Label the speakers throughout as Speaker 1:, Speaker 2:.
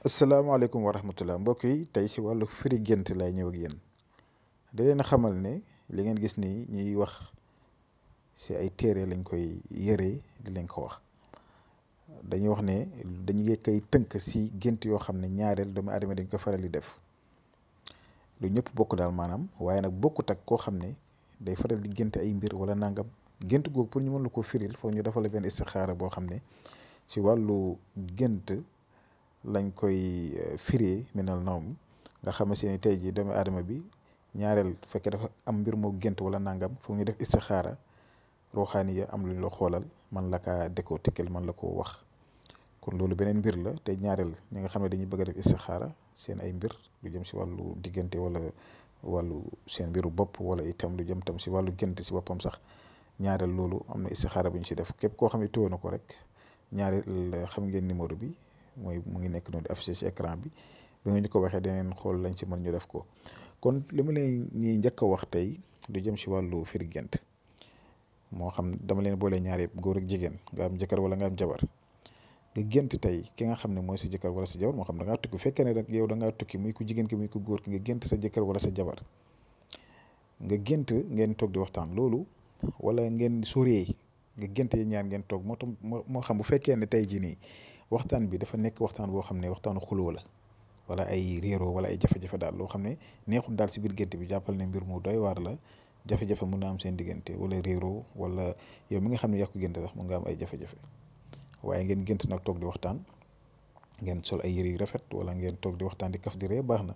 Speaker 1: asalaamaaleykum wa rahmatulah mbokk yi tey si wàllu firi gént lay ñëw ak yéen da leen a xamal ne li ngeen gis ni ñuy wax si ay téere lañ koy yëree di leen ko wax dañuy wax ne dañuy koy tënk si gént yoo xam ne ñaareel doomu aadama dañ ko faral di def lu ñëpp bokk daal maanaam waaye nag bokkut ak koo xam ne day faral di gént ay mbir wala nangam gént googu pour ñu mën la ko firil foog ñu defal la benn istixaara boo xam ne si wàllu gént lañ koy firee minal nawm nga xam ne tey jii doomu aadama bi ñaareel fekkee dafa am mbir moo gént wala nangam foog ñu def istixaara ruuxaaniya am luñ la xoolal man la kaa décortiquer man la ko wax kon loolu beneen mbir la te ñaareel ñi nga xam ne dañuy bëgg a def istixaara seen ay mbir lu jëm si wàllu diggante wala wàllu seen mbiru bopp wala itam lu jëm tam si wàllu gént si boppam sax ñaareel loolu am na istixaara bu ñu si def képp koo xam ne tëwoon na ko rek ñaareel xam ngeen numéro bi. mooy mu ngi nekk noonu di affiché ci écran bi bi nga ñu ko waxee daneen xool lañ ci mën ñu def ko kon li ma leen ñi njëkk a wax tey du jëm si wàllu firi gént moo xam dama leen boole ñaar yëpp góor ak jigéen nga am jëkkër wala nga am jabar nga gént tey ki nga xam ne mooy sa jëkkër wala sa jabar moo xam da ngaa tukki bu fekkee ne rek yow da ngaa tukki muy ku jigéen ki muy ku góor ki nga gént sa jëkkër wala sa jabar nga gént ngeen toog di waxtaan loolu wala ngeen soree nga gént yi ñaar ngeen toog moo xam bu fekkee ne tey jii nii waxtaan bi dafa nekk waxtaan boo xam ne waxtaanu xuloo la wala ay réeroo wala ay jafe-jafe daal loo xam ne neexul daal si biir gént bi jàppal ne mbir mu doy waar la jafe-jafe mun na am seen diggante wala réeroo wala yow mi nga xam ne yaa ko gént sax mun nga am ay jafe-jafe waaye ngeen gént nag toog di waxtaan ngeen sol ay yëre yu rafet wala ngeen toog di waxtaan di kaf di ree baax na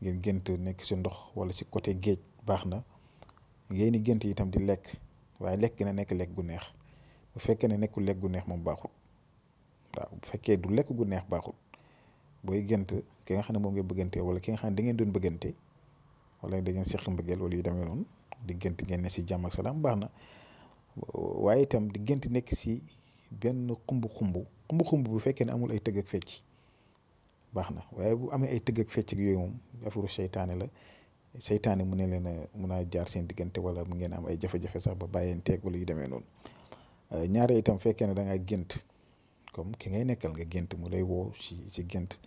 Speaker 1: ngeen gént nekk si ndox wala si côté géej baax na ngeen di gént itam di lekk waaye lekk na nekk lekk gu neex bu fekkee ne nekkul lekk gu neex moom baaxul. waaw bu fekkee du lekk gu neex baaxul booy gént ki nga xam ne moom ngay bëggante wala ki nga xam ne da ngeen doon bëggante wala da ngeen seq mbëggeel wala yu demee noonu di gént ngeen ne si jàmm ak salaam baax na waaye itam di gént nekk si benn xumb bu fekkee ne amul ay tëgg ak fecc baax na waaye bu amee ay tëgg ak fecc yooyu moom affaire seytaane la seytaane mu ne leen a mun a jaar seen diggante wala mu ngeen am ay jafe-jafe sax ba bàyyeenteeg wala yu demee noonu ñaare itam fekkee ne da ngaa gént. comme ki ngay nekkal nga gént mu lay woo si gént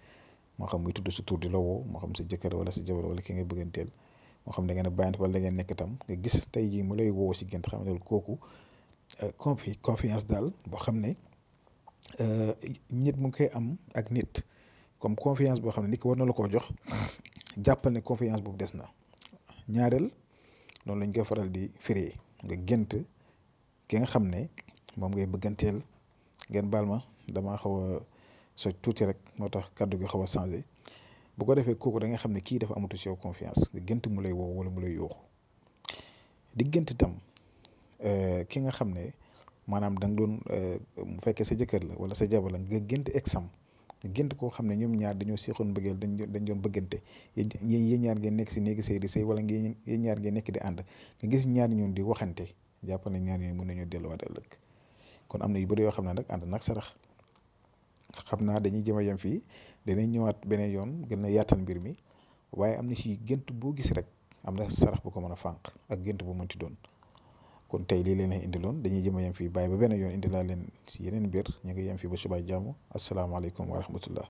Speaker 1: moo xam muy tudd sa tur di la woo moo xam sa jëkkër wala sa jabar wala ki ngay bëgganteel moo xam da ngeen a bàyyante wala da ngeen nekk tam nga gis tey jii mu lay woo si gént xam ne kooku confiance daal boo xam ne nit mu ngi koy am ak nit comme confiance boo xam ne nit ki war na la koo jox jàppal ne confiance boobu des na ñaareel noonu lañ koy faral di firee nga gént ki nga xam ne moom ngay bëgganteel ngeen baal ma damaa xaw a soj tuuti rek moo tax kàddu gi xaw a changé bu ko defee kooku da nga xam ne kii dafa amatu si yow confiance nga gént mu lay woo wala mu lay yooxu di gént itam ki nga xam ne maanaam da nga doon mu fekkee sa jëkkër la wala sa jabar la nga gént exam nga gént koo xam ne ñoom ñaar dañoo seexoon bëggeel dañ doon bëggante yéen ñaar ngeen nekk si néegi sëy di sëy wala yéen ñaar ngeen nekk di ànd nga gis ñaar ñoon di waxante jàpp ne ñaar ñoon mën nañoo delluwaat ëllëg kon am na yu bëri yoo xam ne nag ànd nag sarax xam naa dañuy jëm a yem fii danañ ñëwaat beneen yoon gën a yaatal mbir mi waaye am na si gént boo gis rek am na sarax bu ko mën a fànq ak gént bu mënti doon kon tey lii leen indiloon dañuy jëm a yem fii bàyyi ba beneen yoon indi laa leen si yeneen mbir ñu ngi yem fii ba subaay jàmm asalaamaaleykum wa rahmatullah